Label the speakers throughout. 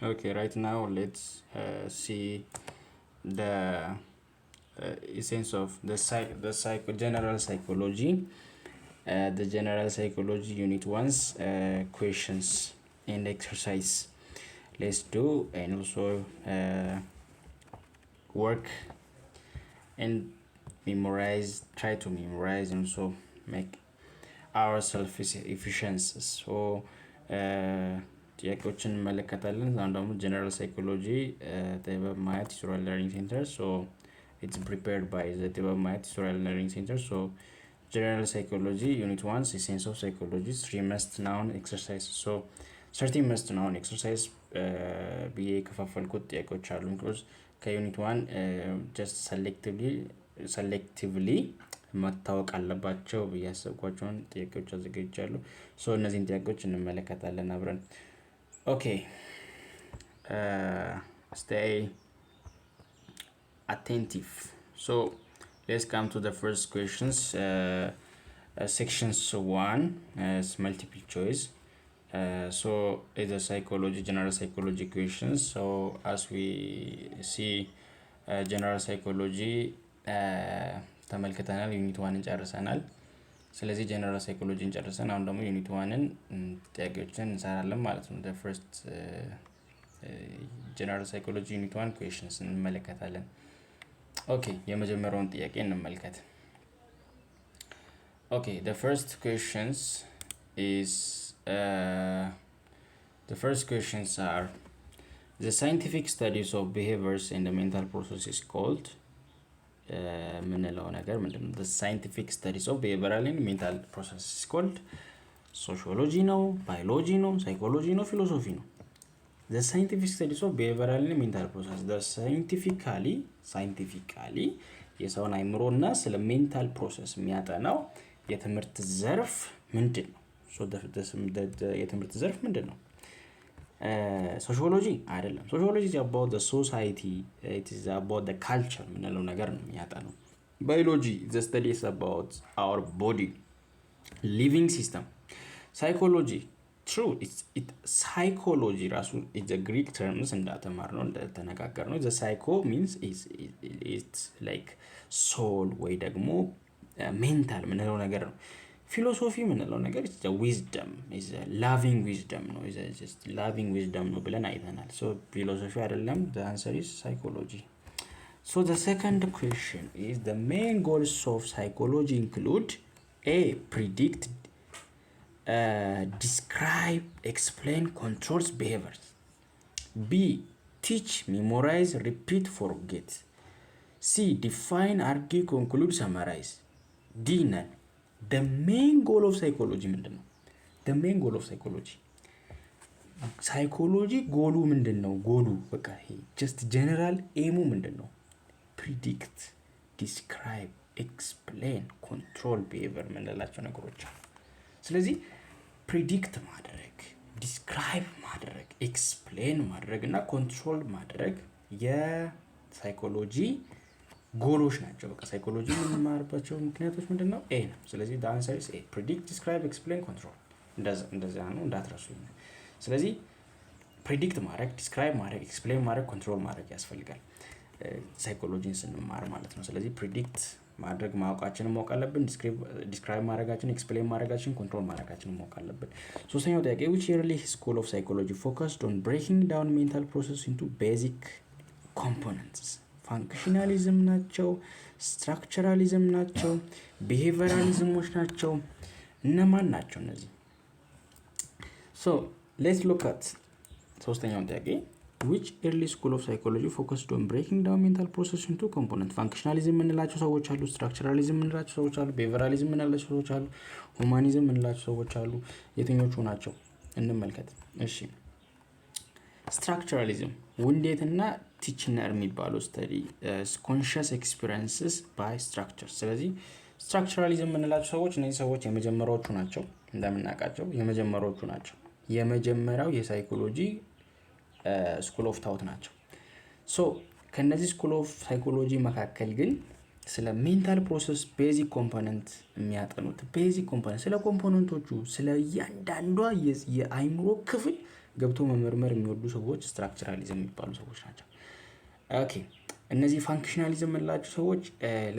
Speaker 1: Okay, right now let's see the essence of the general psychology, the general psychology unit one's questions and exercise. Let's do and also work and memorize, try to memorize and also make ourself efficiency. So ጥያቄዎችን እንመለከታለን። አሁን ደግሞ general psychology ጥበብ ማየት tutorial learning center. So it's prepared by the ጥበብ ማየት tutorial learning center. So general psychology unit one, essence of psychology, three must known exercise. So 13 must known exercise ብዬ የከፋፈልኩት ጥያቄዎች አሉ። Because ከ unit one just selectively መታወቅ አለባቸው ብዬ ያሰብኳቸውን ጥያቄዎች አዘጋጅቻለሁ። So እነዚህን ጥያቄዎች እንመለከታለን አብረን። Okay, stay attentive. So let's come to the first questions. Sections 1 is multiple choice. So it's a psychology, general psychology questions. So as we see, general psychology ተመልክተናል። Unit one ን ጨርሰናል። ስለዚህ general psychology ን ጨርሰን አሁን ደግሞ unit one ን ጥያቄዎችን እንሰራለን ማለት ነው። First general psychology unit one questions እንመለከታለን። Okay, የመጀመሪያውን ጥያቄ እንመልከት። Okay, the first questions are: the scientific studies of behaviors and the mental process is called የምንለው ነገር ምንድን ነው? Scientific studies of behavioral and mental process is called sociology ነው፣ ባዮሎጂ ነው፣ psychology ነው፣ philosophy ነው? The scientific studies of behavioral and mental process, scientifically የሰውን አይምሮ እና ስለ mental process የሚያጠናው የትምህርት ዘርፍ ምንድን ነው? የትምህርት ዘርፍ ምንድን ነው? ሶሺዮሎጂ አይደለም። Sociology is about the society, it is about the culture የምንለው ነገር ነው የሚያጠናው። Biology, the studies about our body, living system። Psychology, true, psychology ራሱ Greek terms እንዳተማር ነው እንደተነጋገር ነው psycho means it's like soul ወይ ደግሞ mental የምንለው ነገር ነው። Philosophy የምንለው ነገር wisdom, loving wisdom ነው፣ loving wisdom ነው ብለን አይተናል። So philosophy አይደለም። Answer is psychology. So the second question is: the main goals of psychology include A, predict, describe, explain, controls behaviors; B, teach, memorize, repeat, forget; C, define, argue, conclude, summarize; D, none. The main goal of psychology ምንድን ነው? The main goal of psychology, psychology goal ኡ ምንድን ነው? ጎሉ በቃ ይሄ just general aim ኡ ምንድን ነው? Predict, describe, explain, control behavior የምንላቸው ነገሮች አሉ። ስለዚህ predict ማድረግ፣ describe ማድረግ፣ explain ማድረግ እና control ማድረግ የ psychology goal ኦች ናቸው። በቃ psychology የምንማርባቸው ምክንያቶች ምንድን ነው? A ነው። ስለዚህ answer is A, predict, describe, explain, control። እንደዚያ ነው፣ እንዳትረሱ። ስለዚህ predict ማድረግ፣ describe ማድረግ፣ explain ማድረግ፣ control ማድረግ ያስፈልጋል ሳይኮሎጂን ስንማር ማለት ነው። ስለዚህ predict ማድረግ ማወቃችንን ማወቅ አለብን። Describe ማድረጋችን፣ explain ማድረጋችን፣ control ማድረጋችንን ማወቅ አለብን። ሶስተኛው ጥያቄ: which early school of psychology focused on breaking down mental process into basic components? Functionalism ናቸው፣ structuralism ናቸው፣ behavioralism ኦች ናቸው። እነማን ናቸው እነዚህ? So let's look at ሶስተኛውን ጥያቄ: which early school of psychology focused on breaking down mental process into component? Functionalism የምንላቸው ሰዎች አሉ፣ structuralism የምንላቸው ሰዎች አሉ፣ behavioralism የምንላቸው ሰዎች አሉ፣ humanism የምንላቸው ሰዎች አሉ። የትኞቹ ናቸው? እንመልከት። እሺ፣ structuralism Wundt እና Titchener የሚባሉ study conscious experiences by structure። ስለዚህ structuralism የምንላቸው ሰዎች፣ እነዚህ ሰዎች የመጀመሪያዎቹ ናቸው። እንደምናውቃቸው የመጀመሪያዎቹ ናቸው። የመጀመሪያው የ psychology school of thought ናቸው። So ከነዚህ school of psychology መካከል ግን ስለ mental process basic component የሚያጠኑት፣ basic component፣ ስለ component ኦቹ፣ ስለ እያንዳንዷ የአይምሮ ክፍል ገብቶ መመርመር የሚወዱ ሰዎች structuralism የሚባሉ ሰዎች ናቸው። Okay፣ እነዚህ functionalism የምንላቸው ሰዎች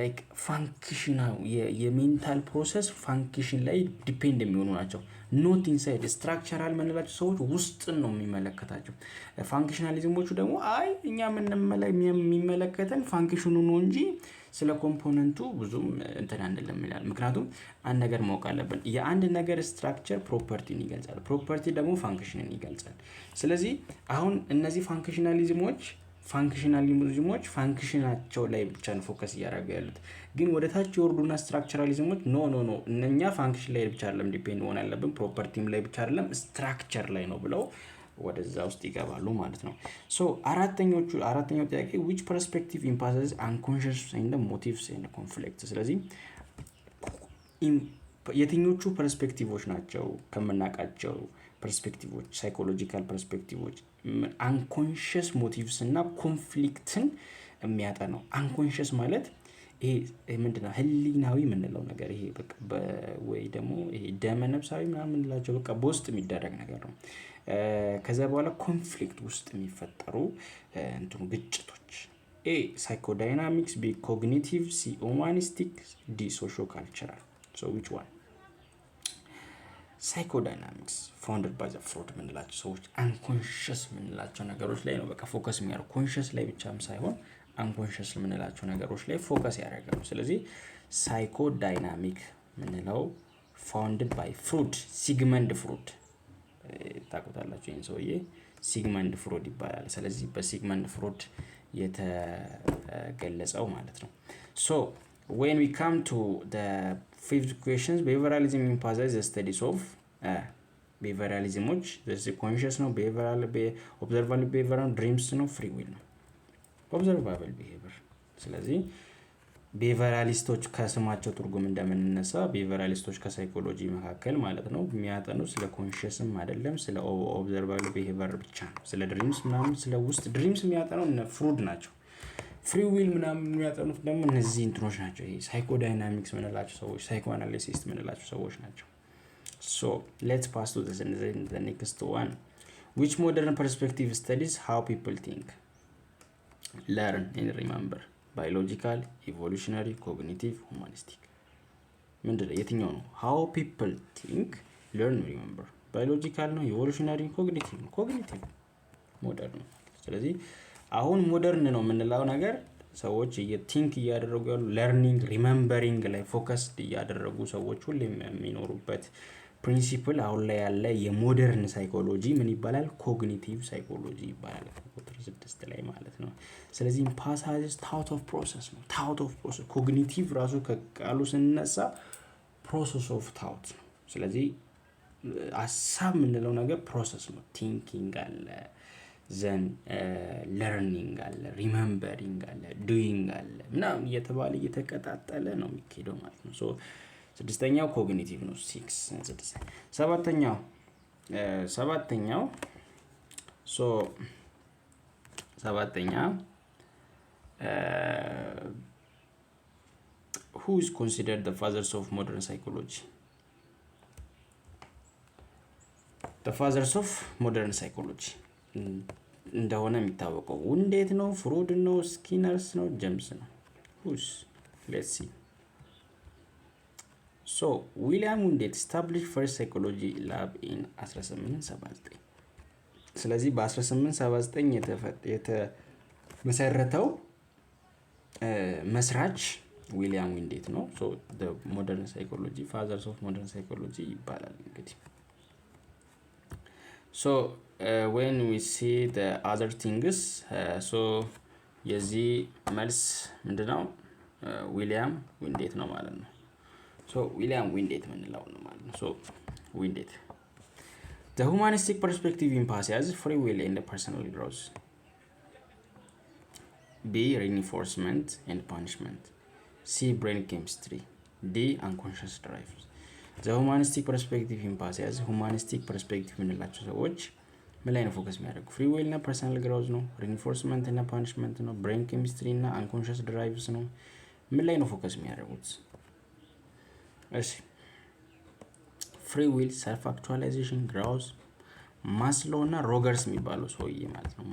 Speaker 1: like functional የ mental process function ላይ depend የሚሆኑ ናቸው። Not inside። Structural የምንላቸው ሰዎች ውስጥን ነው የሚመለከታቸው። Functionalism ኦቹ ደግሞ አይ፣ እኛ የሚመለከተን function ኑ ነው እንጂ ስለ component ኡ ብዙም እንትን አንልም ይላል። ምክንያቱም አንድ ነገር ማወቅ አለብን። የአንድ ነገር structure property ን ይገልጻል። Property ደግሞ function ን ይገልጻል። ስለዚህ አሁን እነዚህ functionalism ኦች function ኣቸው ላይ ብቻ ነው focus እያደረጉ ያሉት። ግን ወደ ታች የወርዱና structuralism ኦች no, no, no፣ እነኛ function ላይ ብቻ አይደለም depend መሆን ያለብን፣ property ም ላይ ብቻ አይደለም፣ structure ላይ ነው ብለው ወደዛ ውስጥ ይገባሉ ማለት ነው። So አራተኛው ጥያቄ፣ which perspective emphasize unconscious and motives and conflict? ስለዚህ የትኞቹ perspective ኦች ናቸው ከምናውቃቸው perspective ኦች፣ psychological perspective ኦች unconscious motives እና conflict ን የሚያጠናው? Unconscious ማለት ይሄ ምንድነው? ህሊናዊ የምንለው ነገር፣ ይሄ በቃ ወይ ደግሞ ይሄ ደመ ነፍሳዊ ምናምን የምንላቸው በቃ በውስጥ የሚደረግ ነገር ነው። ከዛ በኋላ conflict ውስጥ የሚፈጠሩ እንትኑ ግጭቶች፣ A psychodynamics፣ B cognitive፣ C humanistic፣ D socio cultural። So which one? Psychodynamics founded by the Freud የምንላቸው ሰዎች unconscious የምንላቸው ነገሮች ላይ ነው በቃ focus የሚያደርጉ። Conscious ላይ ብቻም ሳይሆን unconscious የምንላቸው ነገሮች ላይ focus ያደርጋሉ። ስለዚህ psychodynamic የምንለው founded by Freud፣ Sigmund Freud ታውቁታላችሁ። ይህን ሰውዬ Sigmund Freud ይባላል። ስለዚህ በ Sigmund Freud የተገለጸው ማለት ነው። So when we come to fifth questions፣ behavioralism emphasize studies of፣ behavioralism ኦች conscious ነው፣ observable behavior ነው፣ dreams ነው፣ free will ነው። Observable behavior። ስለዚህ behavioralist ኦች ከስማቸው ትርጉም እንደምንነሳ behavioralist ኦች ከ psychology መካከል ማለት ነው የሚያጠኑ ስለ conscious ም አይደለም፣ ስለ observable behavior ብቻ ነው። ስለ dreams ምናምን፣ ስለ ውስጥ dreams የሚያጠነው እነ Freud ናቸው። Free will ምናምን የሚያጠኑት ደግሞ እነዚህ እንትኖች ናቸው። ይሄ psychodynamics ምንላቸው ሰዎች፣ psychoanalysis ምንላቸው ሰዎች ናቸው። So let's pass to next one። Which modern perspective studies how people think, learn and remember? Biological፣ evolutionary፣ cognitive፣ humanistic። ምንድን ነው? የትኛው ነው? How people think, learn, remember፣ biological ነው፣ evolutionary፣ cognitive ነው። Cognitive modern ነው። ስለዚህ አሁን modern ነው የምንለው ነገር ሰዎች think እያደረጉ ያሉ፣ learning, remembering ላይ focused እያደረጉ ሰዎች ሁሌም የሚኖሩበት principle አሁን ላይ ያለ የ modern psychology ምን ይባላል? Cognitive psychology ይባላል። ቁጥር 6 ላይ ማለት ነው። ስለዚህ emphasize thought of process ነው። Thought of process፣ cognitive ራሱ ከቃሉ ስንነሳ process of thought ነው። ስለዚህ ሀሳብ የምንለው ነገር process ነው። Thinking አለ፣ then learning አለ፣ remembering አለ፣ doing አለ ምናምን እየተባለ እየተቀጣጠለ ነው የሚካሄደው ማለት ነው። So ስድስተኛው cognitive ነው። Six፣ ስድስት። ሰባተኛው፣ so ሰባተኛ፣ who is considered the fathers of modern psychology? The fathers of modern psychology እንደሆነ የሚታወቀው Wundt ነው፣ Freud ነው፣ Skinners ነው፣ ጀምስ ነው። Who's? Let's see። So William Wundt establish first psychology lab in 1879። ስለዚህ በ1879 የተመሰረተው መስራች William Wundt ነው። Modern psychology፣ fathers of modern psychology ይባላል እንግዲህ። So when we see other things፣ so የዚህ መልስ ምንድነው? William Wundt ነው ማለት ነው። So William Wundt የምንለው ነው ማለት ነው። So Wundt። The humanistic perspective emphasizes free will and personal growth. B. Reinforcement and punishment. C. Brain chemistry. D. Unconscious drives. The humanistic perspective emphasizes፣ humanistic perspective የምንላቸው ሰዎች ምን ላይ ነው focus የሚያደርጉ? Free will እና personal growth ነው? Reinforcement እና punishment ነው? Brain chemistry እና unconscious drives ነው? ምን ላይ ነው focus የሚያደርጉት? እሺ፣ free will፣ self actualization፣ growth፣ ማስሎ እና ሮገርስ የሚባለው ሰውዬ ማለት ነው።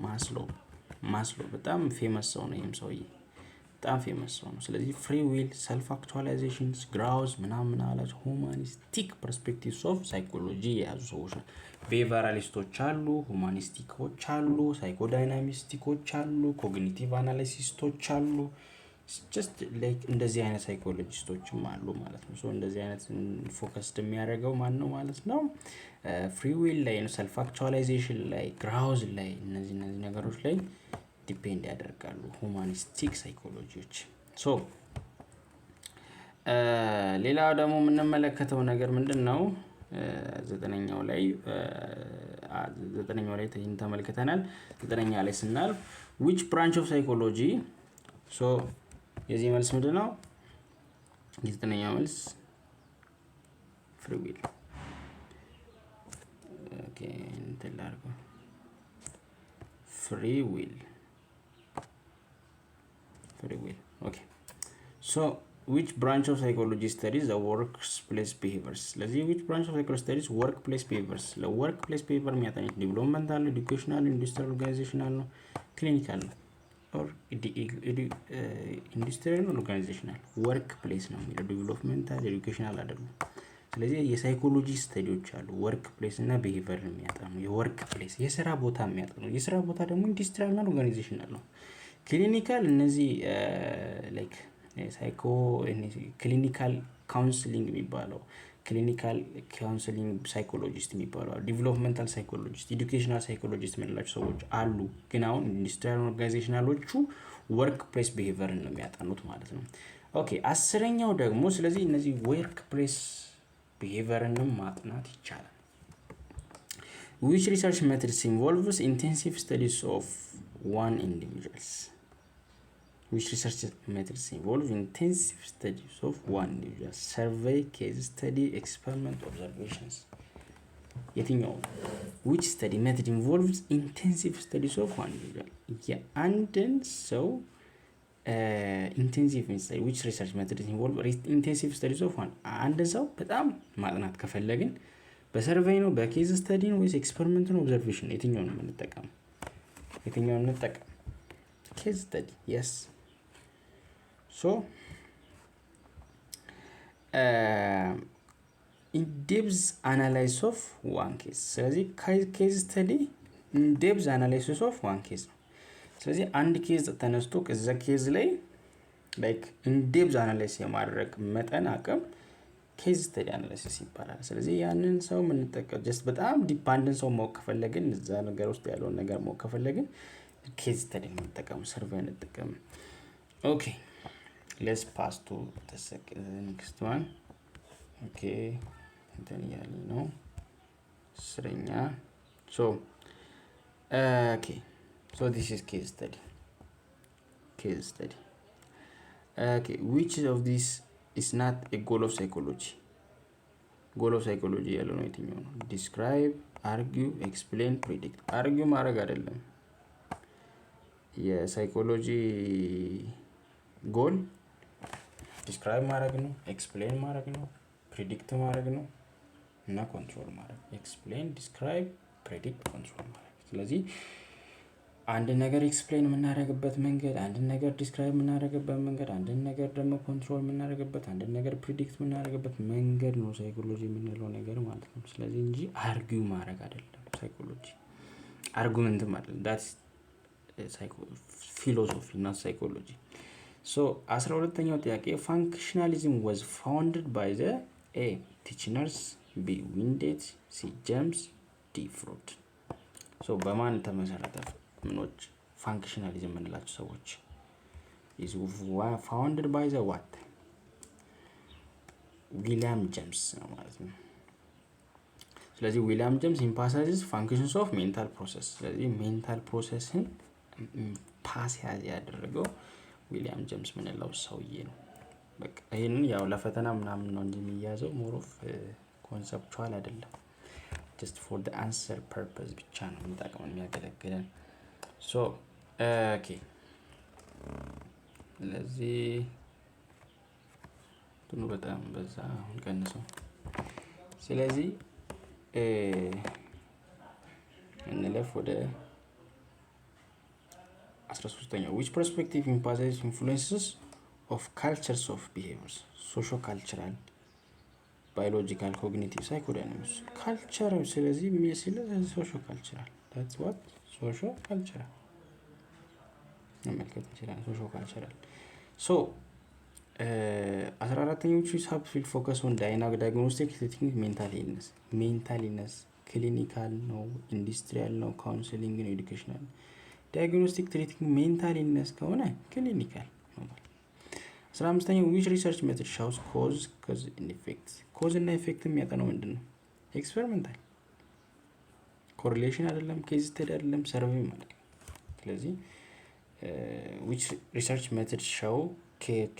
Speaker 1: ማስሎ በጣም famous ሰው ነው። ይህም ሰውዬ በጣም famous ሰው ነው። ስለዚህ free will፣ self actualization፣ growth ምናምን አላቸው humanistic perspectives of psychology የያዙ ሰዎች ነው። Behavioralist ኦች አሉ፣ humanistic ኦች አሉ፣ psychodynamistic ኦች አሉ፣ cognitive analyst ኦች አሉ። Just like እንደዚህ አይነት psychologist ኦችም አሉ ማለት ነው። So እንደዚህ አይነት focused የሚያደርገው ማን ነው ማለት ነው? Free will ላይ ነው፣ self actualization ላይ፣ growth ላይ፣ እነዚህ ነገሮች ላይ depend ያደርጋሉ humanistic psychology ዎች። So ሌላው ደግሞ የምንመለከተው ነገር ምንድን ነው? ዘጠነኛው ላይ ይህን ተመልክተናል። ዘጠነኛ ላይ ስናልፍ which branch of psychology፣ so የዚህ መልስ ምንድን ነው? የዘጠነኛው መልስ free will። Okay፣ እንትን ላድርገው፣ free will፣ free will። Okay, so which branch of psychology studies the workplace behaviors? ስለዚህ which branch of psychology studies workplace behaviors? ለ workplace behavior የሚያጠኑት developmental ነው፣ educational፣ industrial organizational ነው፣ clinical ነው or industrial organizational? Workplace ነው የሚለው፣ developmental፣ educational አይደሉም። ስለዚህ የ psychology study ዎች አሉ workplace እና behavior የሚያጠኑ፣ የ workplace የስራ ቦታ የሚያጠኑ። የስራ ቦታ ደግሞ industrial እና organizational ነው። Clinical እነዚህ like psycho clinical counseling የሚባለው፣ clinical counseling psychologist የሚባሉ አሉ። Developmental psychologist፣ educational psychologist የምንላቸው ሰዎች አሉ። ግን አሁን industrial organizational ኦቹ workplace behavior ን ነው የሚያጠኑት ማለት ነው። Okay፣ 10ኛው ደግሞ፣ ስለዚህ እነዚህ workplace behavior ንም ማጥናት ይቻላል። Which research methods involves intensive studies of one individuals? Which research methods involve intensive studies of one individual? Survey፣ case study፣ experiment፣ observations፣ የትኛው? Which study method involves intensive studies of one individual? የአንድን ሰው intensive study፣ which research method involve intensive studies of one፣ አንድን ሰው በጣም ማጥናት ከፈለግን በ survey ነው፣ በ case study ነው ወይስ experiment ነው፣ observation? የትኛውን ነው የምንጠቀመው? የትኛውን እንጠቀም? Case study, yes. So in-depth analysis of one case። ስለዚህ case study in-depth analysis of one case ነው። ስለዚህ አንድ case ተነስቶ ከዛ case ላይ like in-depth analysis የማድረግ መጠን አቅም case study analysis ይባላል። ስለዚህ ያንን ሰው የምንጠቀም just በጣም deep አንድን ሰው ማወቅ ከፈለግን፣ እዛ ነገር ውስጥ ያለውን ነገር ማወቅ ከፈለግን case study ነው የምንጠቀመው፣ survey አንጠቀምም። Okay, let's pass to next one። Okay፣ እንትን እያለኝ ነው፣ 10ኛ። So okay, so this is case study, case study። Okay, which of this is not a goal of psychology? Goal of psychology ያልሆነው የትኛው ነው? Describe፣ argue፣ explain፣ predict። Argue ማድረግ አይደለም የ psychology goal። Describe ማድረግ ነው፣ explain ማድረግ ነው፣ predict ማድረግ ነው እና control ማድረግ። Explain፣ describe፣ predict፣ control ማድረግ። ስለዚህ አንድ ነገር explain የምናደርግበት መንገድ፣ አንድን ነገር describe የምናደርግበት መንገድ፣ አንድን ነገር ደግሞ control የምናደርግበት፣ አንድን ነገር predict የምናደርግበት መንገድ ነው psychology የምንለው ነገር ማለት ነው። ስለዚህ እንጂ argue ማድረግ አይደለም psychology፣ argument ም አይደለም። That's philosophy, not psychology። So 12ኛው ጥያቄ፣ functionalism was founded by the A Titchener's፣ B Wundt፣ C James፣ D Freud። So በማን ተመሰረተ? ምኖች functionalism የምንላቸው ሰዎች is founded by the what? ዊሊያም ጀምስ ነው ማለት ነው። ስለዚህ ዊሊያም ጀምስ emphasizes functions of mental process። ስለዚህ mental process ን emphasize ያደረገው ዊሊያም ጀምስ ምንለው ሰውዬ ነው። በቃ ይህንን ያው ለፈተና ምናምን ነው እንጂ የሚያዘው more of conceptual አይደለም። Just for the answer purpose ብቻ ነው የሚጠቅመን፣ የሚያገለግለን። So okay፣ ስለዚህ እንትኑ በጣም በዛ፣ አሁን ቀንሰው። ስለዚህ እንለፍ ወደ 13ኛው። Which perspective emphasize influences of cultures of behaviors? Socio cultural፣ biological፣ cognitive፣ psychodynamics፣ culture። ስለዚህ የሚስል socio cultural, that's what socio cultural መመልከት እንችላለን። Socio cultural. So 14ኞቹ subfield focus on diagnostic treating mental illness. Mental illness clinical ነው፣ industrial ነው፣ counseling ነው፣ educational። Diagnostic treating mental illness ከሆነ clinical ነው ማለት። 15ኛው፣ which research method shows cause and effect? Cause እና effect የሚያጠናው ምንድን ነው? Experimental፣ correlation አይደለም፣ case study አይደለም፣ survey ማለት ነው። ስለዚህ which research method show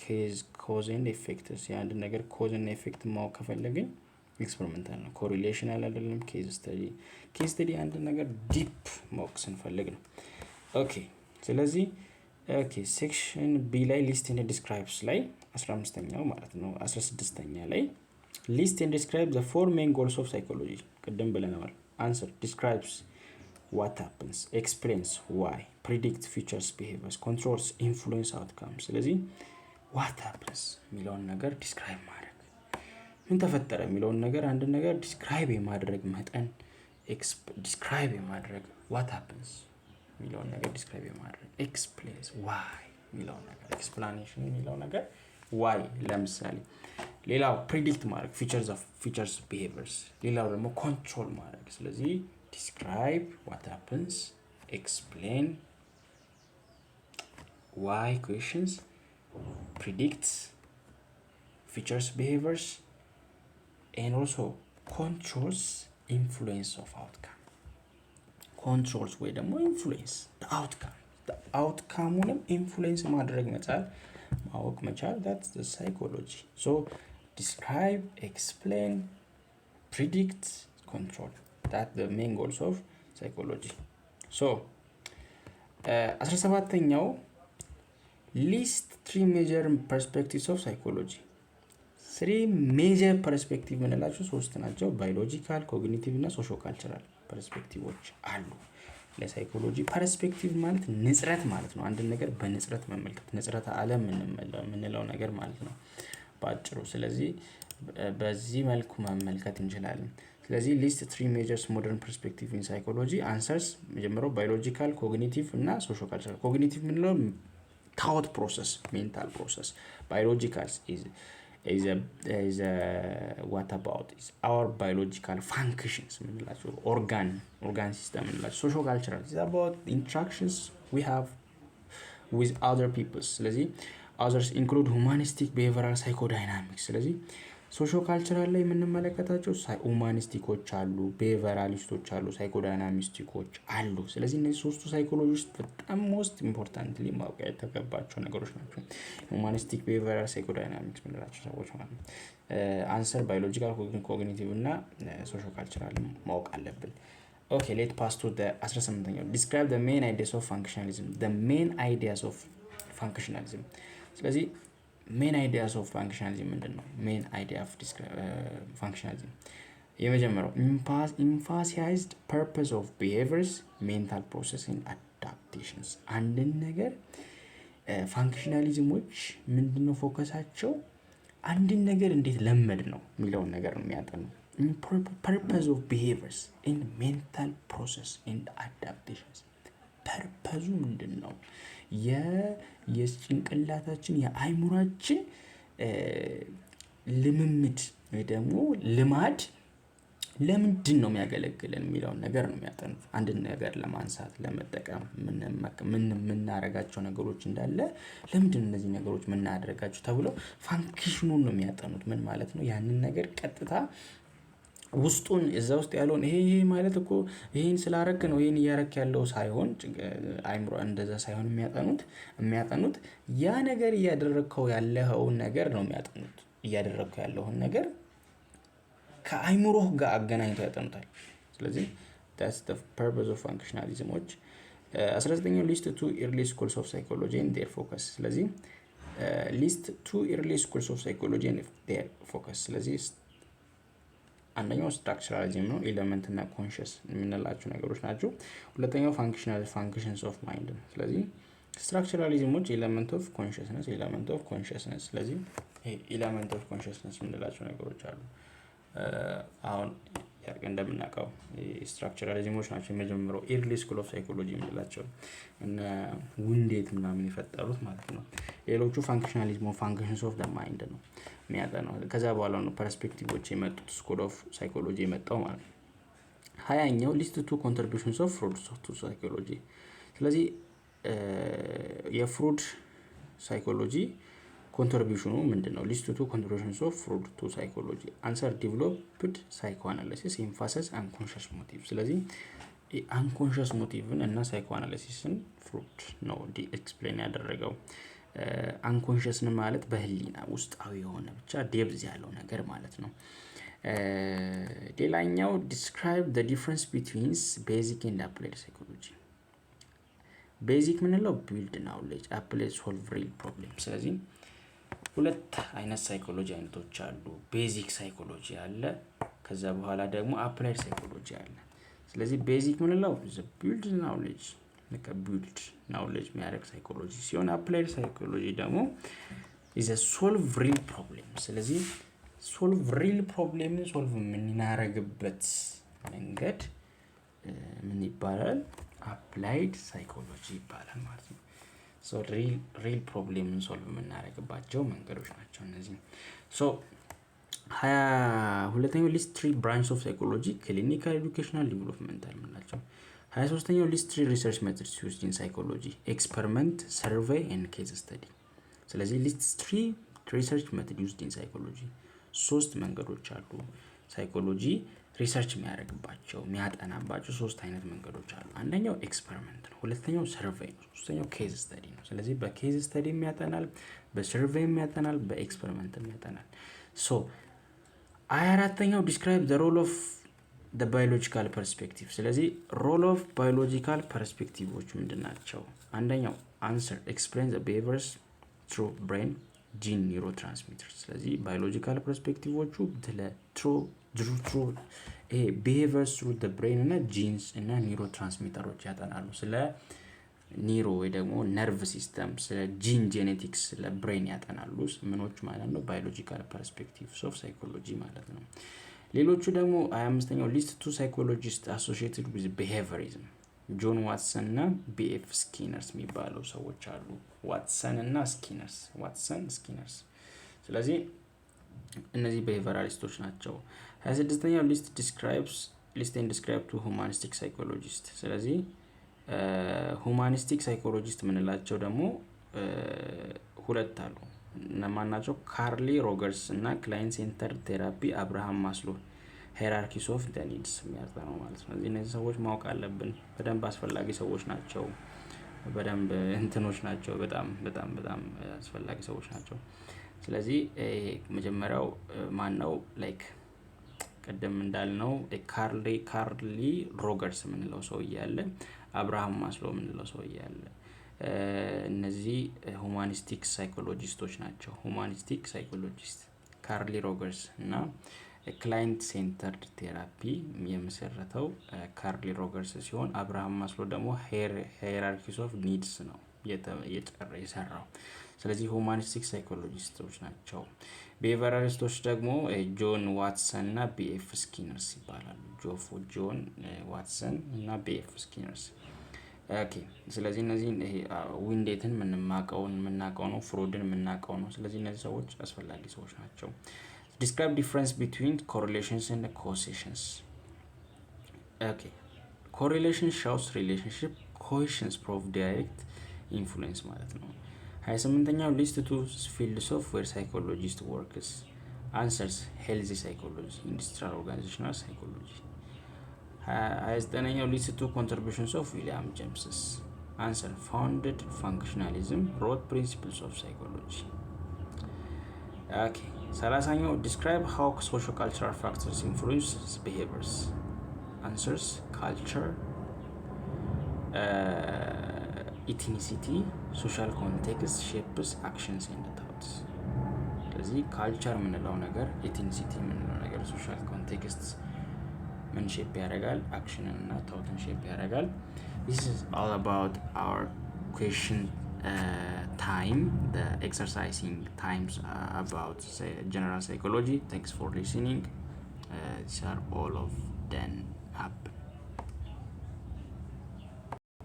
Speaker 1: case cause and effects? የአንድ ነገር cause እና effect ማወቅ ከፈለግን experimental ነው። Correlational አይደለም። Case study፣ case study አንድ ነገር deep ማወቅ ስንፈልግ ነው። Okay፣ ስለዚህ okay፣ section B ላይ list and describes ላይ 15ኛው ማለት ነው፣ 16ኛ ላይ list and describe the four main goals of psychology ቅድም ብለነዋል። Answer: describes what happens፣ explains why፣ predict futures behaviors፣ controls influence outcome። ስለዚህ what happens የሚለውን ነገር describe ማድረግ፣ ምን ተፈጠረ የሚለውን ነገር፣ አንድ ነገር describe የማድረግ መጠን፣ describe የማድረግ፣ what happens የሚለውን ነገር describe የማድረግ፣ explains why የሚለውን ነገር፣ explanation የሚለው ነገር why ለምሳሌ፣ ሌላው predict ማድረግ futures behaviors፣ ሌላው ደግሞ control ማድረግ። ስለዚህ describe what happens፣ explain why questions፣ predict futures behaviors and also controls influence of outcome. Controls ወይ ደግሞ influence outcome፣ outcome ኡንም influence ማድረግ መቻል፣ ማወቅ መቻል፣ that's psychology. So describe፣ explain፣ predict፣ control, that main goals of psychology. So 17ኛው፣ list three major perspectives of psychology. Three major perspective የምንላቸው ሶስት ናቸው። Biological፣ cognitive እና socio cultural perspective ኦች አሉ። ለ psychology perspective ማለት ንጽረት ማለት ነው። አንድን ነገር በንጽረት መመልከት፣ ንጽረተ ዓለም የምንለው ነገር ማለት ነው በአጭሩ። ስለዚህ በዚህ መልኩ መመልከት እንችላለን። ስለዚህ list three majors modern perspective in psychology. Answers መጀመሪያው biological፣ cognitive እና socio cultural። Cognitive የምንለው thought process፣ mental process። Biological is what about is our biological functions የምንላቸው፣ organ system የምንላቸው። Socio cultural is about interactions we have with other peoples። ስለዚህ others include humanistic፣ behavioral፣ psychodynamics። ስለዚህ socio cultural ላይ የምንመለከታቸው humanistic ኦች አሉ፣ behavioralist ኦች አሉ፣ psychodynamistic ኦች አሉ። ስለዚህ እነዚህ ሶስቱ psychology ውስጥ በጣም most importantly ማወቅ የተገባቸው ነገሮች ናቸው። Humanistic፣ behavioral፣ psychodynamics የምንላቸው ሰዎች ማለት ነው። Answer biological፣ cognitive እና socio cultural ማወቅ አለብን። Okay, let pass to 18ኛው፣ describe the main ideas of functionalism. The main ideas of functionalism። ስለዚህ main ideas of functionalism ምንድን ነው? Main idea of functionalism የመጀመሪያው emphasized purpose of behaviors፣ mental process and adaptations። አንድን ነገር functionalism ኦች ምንድነው focus ኣቸው? አንድን ነገር እንዴት ለመድ ነው የሚለውን ነገር ነው የሚያጠኑ። Purpose of behaviors and mental process and adaptations፣ purpose ኡ ምንድን ነው? የጭንቅላታችን የአይምሯችን ልምምድ ወይ ደግሞ ልማድ ለምንድን ነው የሚያገለግለን የሚለውን ነገር ነው የሚያጠኑት። አንድን ነገር ለማንሳት፣ ለመጠቀም የምናደርጋቸው ነገሮች እንዳለ ለምንድነው እነዚህ ነገሮች የምናደርጋቸው ተብለው function ኑን ነው የሚያጠኑት። ምን ማለት ነው? ያንን ነገር ቀጥታ ውስጡን እዛ ውስጥ ያለውን ይሄ ይሄ ማለት እኮ ይሄን ስላረክ ነው ይሄን እያረክ ያለው ሳይሆን፣ አይምሮ እንደዛ ሳይሆን የሚያጠኑት ያ ነገር እያደረግከው ያለኸውን ነገር ነው የሚያጠኑት። እያደረግከው ያለውን ነገር ከአይምሮህ ጋር አገናኝተው ያጠኑታል። ስለዚህ that's the purpose of functionalism ኦች። 19ኛው፣ list two early schools of psychology and their focus። ስለዚህ list two early schools of psychology and their focus። ስለዚህ አንደኛው structuralism ነው፣ element እና conscious የምንላቸው ነገሮች ናቸው። ሁለተኛው functional functions of mind ነው። ስለዚህ structuralism ኦች element of consciousness፣ element of consciousness። ስለዚህ element of consciousness የምንላቸው ነገሮች አሉ። አሁን እንደምናውቀው structuralism ኦች ናቸው የመጀመሪያው early school of psychology የምንላቸው፣ እነ Wundt ምናምን የፈጠሩት ማለት ነው። ሌሎቹ functionalism፣ functions of mind ነው የሚያጠናው። ከዛ በኋላ ነው perspective ኦች የመጡት፣ school of psychology የመጣው ማለት ነው። 20ኛው list two contributions of Freud to psychology። ስለዚህ የ Freud psychology contribution ኑ ምንድን ነው? List two contributions of Freud to psychology። Answer: developed psychoanalysis, emphasize unconscious motive። ስለዚህ unconscious motive ን እና psychoanalysis ን Freud ነው explain ያደረገው። Unconscious ን ማለት በህሊና ውስጣዊ የሆነ ብቻ depth ያለው ነገር ማለት ነው። ሌላኛው describe the difference between basic and applied psychology። Basic ምንለው build knowledge፣ applied solve real problem። ስለዚህ ሁለት አይነት psychology አይነቶች አሉ። Basic psychology አለ፣ ከዛ በኋላ ደግሞ applied psychology አለ። ስለዚህ basic ምንለው build knowledge፣ build knowledge የሚያደርግ psychology ሲሆን applied psychology ደግሞ is solve real problem። ስለዚህ solve real problem ን solve የምናደርግበት መንገድ ምን ይባላል? Applied psychology ይባላል ማለት ነው። Real problem ን solve የምናደርግባቸው መንገዶች ናቸው እነዚህ። So 22ኛው list three branch of psychology: clinical፣ educational፣ developmental የምንላቸው። 23ኛው list three research methods used in psychology: experiment፣ survey and case study። ስለዚህ list three research method used in psychology። ሶስት መንገዶች አሉ። Psychology research የሚያደርግባቸው፣ የሚያጠናባቸው ሶስት አይነት መንገዶች አሉ። አንደኛው experiment ነው፣ ሁለተኛው survey ነው፣ ሶስተኛው case study ነው። ስለዚህ በ case study ያጠናል፣ በ survey ያጠናል፣ በ experiment ያጠናል። So 24ኛው describe the role of biological perspective። ስለዚህ role of biological perspective ኦች ምንድን ናቸው? አንደኛው answer: explain the behaviors through brain, gene, neurotransmitter። ስለዚህ biological perspective ኦቹ ስለ through ይሄ behaviors through brain እና genes እና neurotransmitter ኦች ያጠናሉ። ስለ neuro ወይ ደግሞ nerve system፣ ስለ gene genetics፣ ስለ brain ያጠናሉ። ምኖች ማለት ነው? Biological perspectives of psychology ማለት ነው። ሌሎቹ ደግሞ 25ኛው list two psychologist associated with behaviorism። John Watson እና B.F. Skinners የሚባሉ ሰዎች አሉ። Watson እና Skinners፣ Watson፣ Skinners። ስለዚህ እነዚህ behavioralist ኦች ናቸው። 26ኛው list and describe two humanistic psychologist። ስለዚህ humanistic psychologist የምንላቸው ደግሞ ሁለት አሉ። እነማን ናቸው? Carl Rogers እና client center therapy፣ Abraham Maslow hierarchies of the needs የሚያጠናው ማለት ነው። እነዚህ ሰዎች ማወቅ አለብን። በደንብ አስፈላጊ ሰዎች ናቸው። በደንብ እንትኖች ናቸው። በጣም በጣም በጣም አስፈላጊ ሰዎች ናቸው። ስለዚህ መጀመሪያው ማን ነው? Like ቅድም እንዳልነው Carl Rogers የምንለው ሰውዬ አለ። Abraham Maslow የምንለው ሰውዬ አለ። እነዚህ humanistic psychologist ኦች ናቸው። Humanistic psychologist Carl Rogers እና client centered therapy የመሰረተው Carl Rogers ሲሆን Abraham Maslow ደግሞ hierarchies of needs ነው የሰራው። ስለዚህ humanistic psychologist ኦች ናቸው። Behavioralist ኦች ደግሞ John Watson እና B.F. Skinners ይባላሉ። John Watson እና B.F. Skinners። Okay፣ ስለዚህ እነዚህ Wundt ን የምናውቀው ነው፣ Freud ን የምናውቀው ነው። ስለዚህ እነዚህ ሰዎች አስፈላጊ ሰዎች ናቸው። Describe difference between correlations and causations። Okay፣ correlation shows relationship፣ causations prove direct influence ማለት ነው። 28ኛው list two fields of where psychologist works። Answers: health psychology፣ industrial organizational psychology። 29ኛው list two contributions of William James's። Answer: founded functionalism, wrote Principles of Psychology። Okay፣ 30ኛው describe how socio cultural factors influence behaviors። Answers: culture, ethnicity, social context shapes actions and thoughts። ስለዚህ culture የምንለው ነገር፣ ethnicity የምንለው ነገር፣ social context ምን shape ያደርጋል? Action ን እና thought ን shape ያደርጋል። This is all about our question time, the exercising times about general psychology. Thanks for listening. These are all of them up.